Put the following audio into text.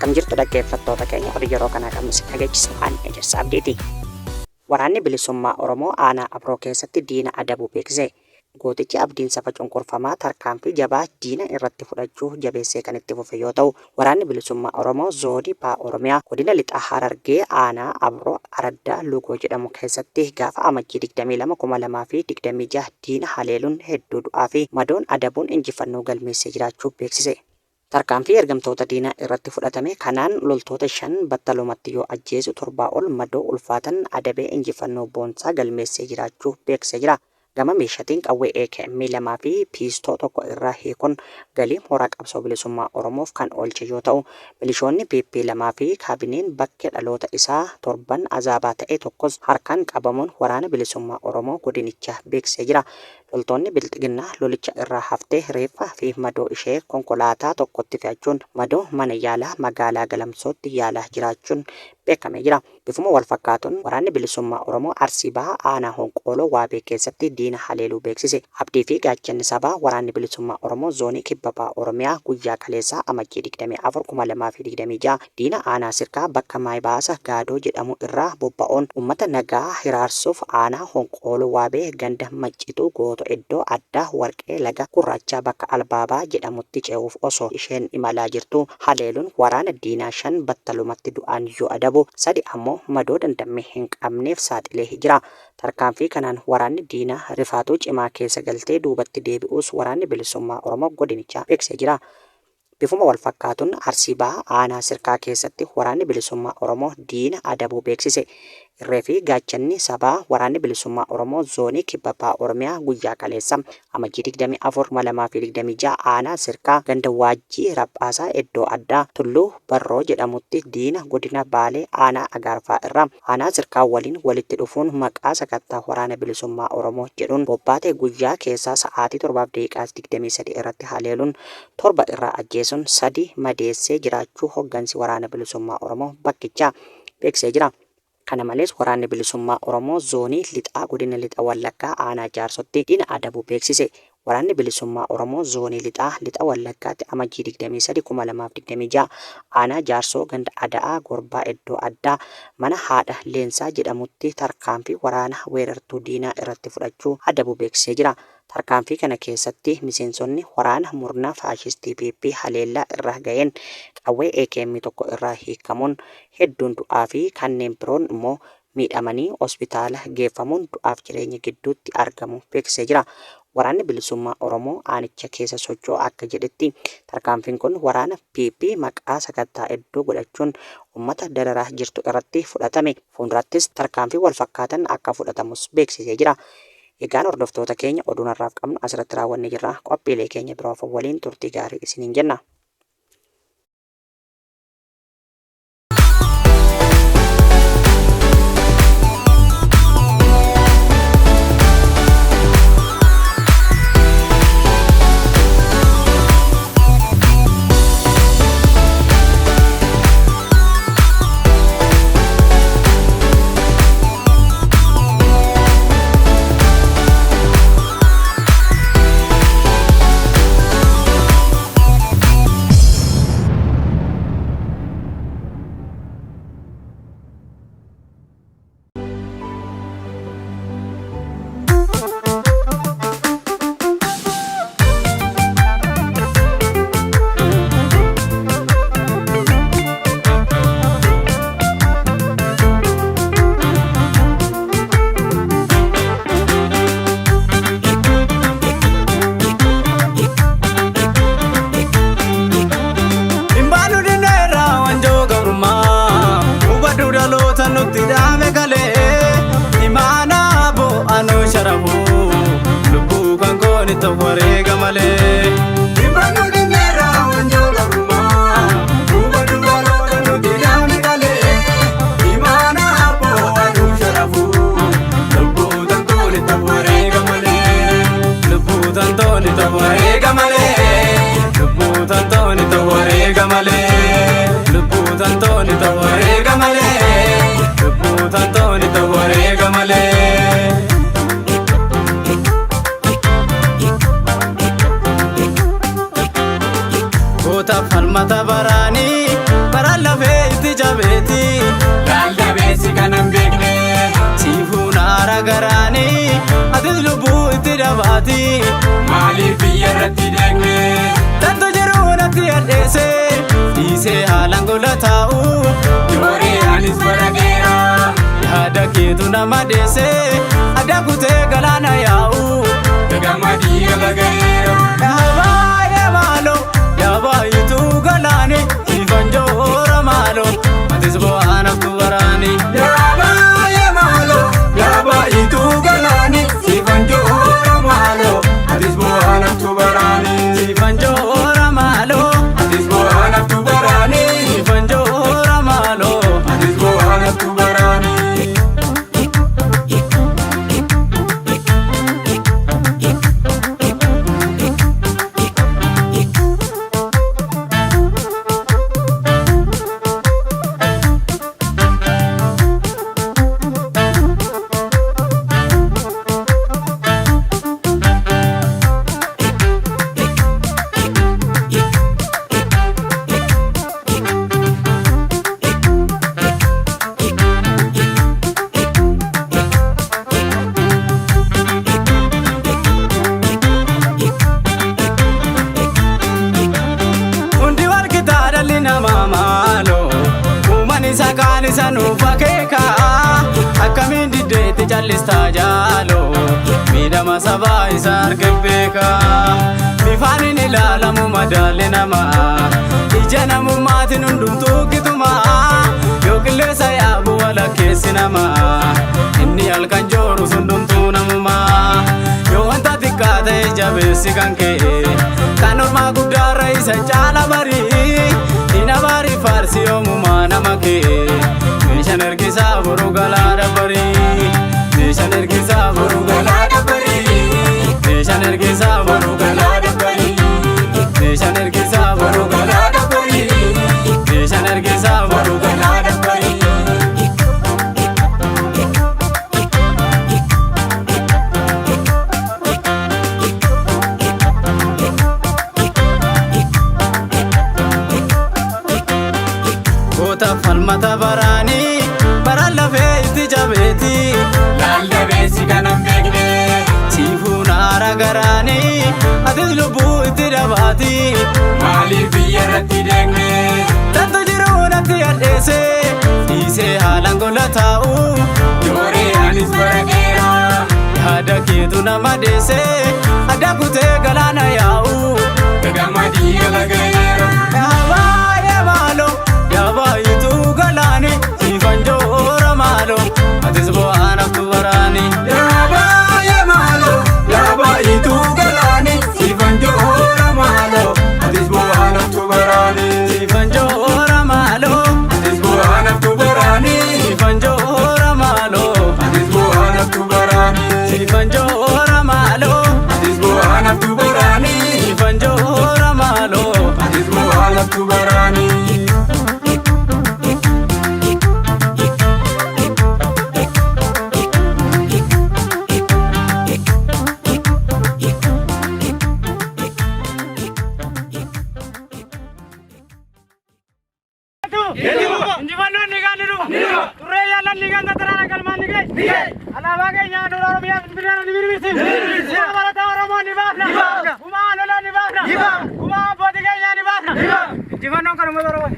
Akkam jirtu dhaggeeffattoota keenya oduu yeroo kanaa qabnu si dhageechisa an Ejersa Abdiiti. Waraanni Bilisummaa Oromoo Aanaa Abroo keessatti diina adabuu beeksise. Gootichi Abdiin saba cunqurfamaa tarkaanfii jabaa diina irratti fudhachuu jabeessee kan itti fufe yoo ta'u, Waraanni Bilisummaa Oromoo Zoonii Baha Oromiyaa Godina Lixa Harargee Aanaa Abroo Araddaa Lugoo jedhamu keessatti gaafa Amajjii 22, 2026 diina haleeluun hedduu du'aa fi madoon adabuun injifannoo galmeessee jiraachuu beeksise. Tarkaanfii ergamtoota diinaa irratti fudhatame kanaan loltoota 5 battalumatti yoo ajjeesu 7 ol madoo ulfaatan adabee injifannoo boonsaa galmeessee jiraachuu beeksisee jira. Gama meeshatiin qawwee AKM 2 fi Piistoo 1 irraa hiikuun galii mooraa qabsoo bilisummaa Oromoof kan oolche yoo ta'u, milishoonni PP 2 fi kaabineen bakke dhaloota isaa torban Azaabaa ta'e tokkos harkaan qabamuun Waraana Bilisummaa Oromoo godinichaa beeksisee jira. Loltoonni Bilxiginnaa lolicha irraa haftee reeffa fi madoo ishee konkolaataa tokkotti fe'achuun madoo mana yaalaa magaalaa Galamsootti yaalaa jiraachuun beekamee jira. Bifuma wal fakkaatuun Waraanni Bilisummaa Oromoo Arsii Bahaa Aanaa Honqooloo Waabee keessatti diina haleeluu beeksise. Abdii fi gaachanni sabaa Waraanni Bilisummaa Oromoo Zoonii Kibba Baha Oromiyaa guyyaa kaleessaa Amajjii 24, 2026 Diina aanaa Sirkaa bakka Maayibaasa Gaadoo jedhamu irraa bobba'uun uummata nagaa hiraarsuuf aanaa Honqooloo Waabee ganda Maccituu Gooto iddoo addaa Warqee Laga Gurraachaa bakka Albaabaa jedhamutti ce'uuf osoo isheen imalaa jirtuu haleeluun waraana diinaa 5 battalumatti du'aan yoo adabu, 3 ammoo madoo dandammii hin qabneef saaxilee jira. Tarkaanfii kanaan waraanni diinaa rifaatuu cimaa keessa galtee duubatti deebi'uus Waraanni Bilisummaa Oromoo godinichaa beeksisee jira. Bifuma wal fakkaatuun Arsii Bahaa aanaa Sirkaa keessatti Waraanni Bilisummaa Oromoo diina adabuu beeksise. Irree fi gaachanni sabaa Waraanni Bilisummaa Oromoo Zoonii Kibba Baha Oromiyaa guyyaa kaleessa Amajjii 24, 2026 aanaa Sirkaa ganda Waajjii Raphaasaa iddoo addaa Tulluu Barroo jedhamutti diina godina Baalee aanaa Agaarfaa irraa aanaa Sirkaa waliin walitti dhufuun maqaa sakattaa Waraana Bilisummaa Oromoo jedhuun bobbaate guyyaa keessaa sa'aatii 7:23 irratti haleeluun 7 irraa ajjeesuun 3 madeessee jiraachuu hoggansi Waraana Bilisummaa Oromoo bakkichaa beeksisee jira. Kana malees Waraanni Bilisummaa Oromoo Zoonii Lixaa Godina Lixa Wallaggaa Aanaa Jaarsotti diina adabuu beeksise. Waraanni Bilisummaa Oromoo Zoonii Lixaa Lixa Wallaggaatti Amajjii 23, 2026 Aanaa Jaarsoo ganda Ada'aa Gorbaa iddoo addaa mana haadha Leensaa jedhamutti tarkaanfii waraana weerartuu diinaa irratti fudhachuu adabuu beeksisee jira. Tarkaanfii kana keessatti miseensonni waraana murna faashistii PP haleellaa irra ga'een qawwee AKM 1 irraa hiikkamuun hedduun du'aa fi kanneen biroon immoo miidhamanii hospitaala geeffamuun du'aaf jireenya gidduutti argamu beeksisee jira. Waraanni Bilisummaa Oromoo aanicha keessa socho'u akka jedhetti tarkaanfiin kun waraana PP maqaa sakattaa iddoo godhachuun uummata dararaa jirtu irratti fudhatame. Fuuldurattis tarkaanfii wal fakkaatan akka fudhatamus beeksisee jira. Egaan hordoftoota keenya oduun har'aaf qabnu asirratti raawwannee jirra. Qophiilee keenya biroo hafan waliin turtii gaarii isiniin jenna. Imbaanu dinneerraa wanjoo gabrummaa hubadhu dhaloota nutti dhaame galee imaanaa boo'anuu sharafu lubbuu kan kooni ta'u wareega malee. Imbaanu dinneerraa wanjoo gabrummaa hubadhu dhaloota nutti dhaame galee imaanaa boo'anuu sharafu lubbuu kan kooni ta'u wareega malee. Lubbuu tantooni ta'u wareega malee. Lubbuu tantooni ta'u wareega malee. Lubbuu tantooni ta'u wareega malee. Lubbuu tantooni ta'u wareega malee. Goota falmata baraanii bara Bara lafee itti jabeeti. Laaldabeessi kanan beekne. Siifuun haara garaanii atis lubbuu itti dabaati. Maaliif biyya irratti deegne? Tantu jiruu natti hadheesse dhiisee haalaan gola taa'u. Jooree anis bara dheeraa. Yaada keetu nama deesse adda kutee galaana yaa'u. Gamadii galagaheera. Yaabaa maaloo yaabaayituu galaani ifan joora maaloo atis bu'aan haftu baraani. Yaabaa maaloo yaabaayituu galaani siifan joora maaloo atis bu'aan haftu baraani. Ifan joora maaloo Atis bu'aan haftu baraani. ifan joora maaloo. Atis bu'aan haftu baraani. Hundi wal qixaa dhalli namaa maaloo uumaan isa kaan isa nuuf akeeka akkamiin diddeetti callistaa jaaloo miidhama sabaa isa arge beeka bifaan hin ilaalamu madaalli namaa ija namummaatiin hundumtuu qixuma yoo qilleensa yaabu walakkeessi namaa inni halkan jooru hundumtuu namumaa yoo wanta xiqqaa ta'e jabeessi kan ka'e kan ormaa guddaarra isa caala barii ina barii faarsi yoomumaa nama ka'e meeshaan ergisaa boruu galaana barii meeshaan ergisaa boruu Galaana barii. meeshaan ergisaa boruu Galaana barii. meeshaan ergisaa boruu Galaana barii. meeshaan ergisaa boruu Galaana barii. Goota falmata baraanii bara lafee itti jabeeti. Laaldabeessi kanan beekne. Siifuun haara garaanii atis lubbuu itti dabaati. Maaliif biyya irratti deegne? Tantu jiruu natti hadheesse dhiisee haalaan gola taa'u. Jooree anis bara dheeraa. Yaada keetu nama deesse adda kutee galaana yaa'u. Gamadii galagaheera. Yaabaa maaloo yaabaayituu galaani siifan joora maaloo atis bu'aan haftu baraani. Yaabaa maaloo yaabaayituu galaani siifan joora maaloo atis bu'aan haftu baraani. Siifan joora maaloo Atis bu'aan haftu baraani. siifan joora maaloo Atis bu'aan haftu baraani. siifan joora maaloo Atis bu'aan haftu baraani. siifan joora maaloo. Atis bu'aan haftu baraani. Injifannoon ni gaanni dhufa. Turree yaalan ni ganta taraara galmaan ni gahe. Alaabaa keenya handhuura Oromiyaa Finfinnee ni birbirsi. Gumaa barataa Oromoo ni baafna. Gumaa Lola ni baafna. Gumaa abbootii keenyaa ni baafna. Injifannoon kan uummata Oromoo.